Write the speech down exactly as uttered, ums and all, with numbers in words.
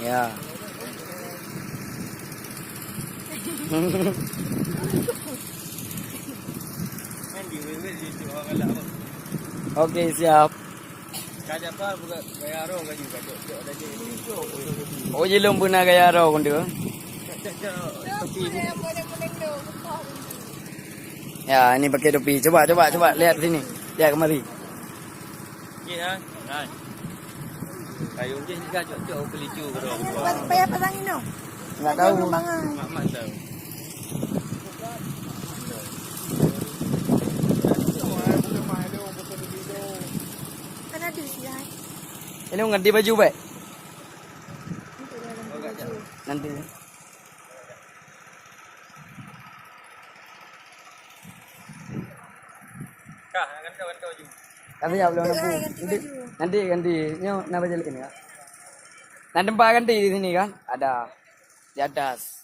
Ya. Oke, siap. Oh, jilom pernah gaya roh kundu. Ya, ini pakai topi. Coba, coba, coba lihat sini. Lihat kemari. Okey, ha. Hai. Kayu je juga cok-cok kelicu ke dong. Payah pasang inong. Enggak tahu. Mak, mak tahu. Kan ada sih, hai. Ini ganti baju baik. Nanti. Kah, ganti baju. Tapi ya belum. Nanti, nanti, nanti. Nyoh, nak baju lain ya. Nak tempat ganti di sini kan? Ada. Di atas.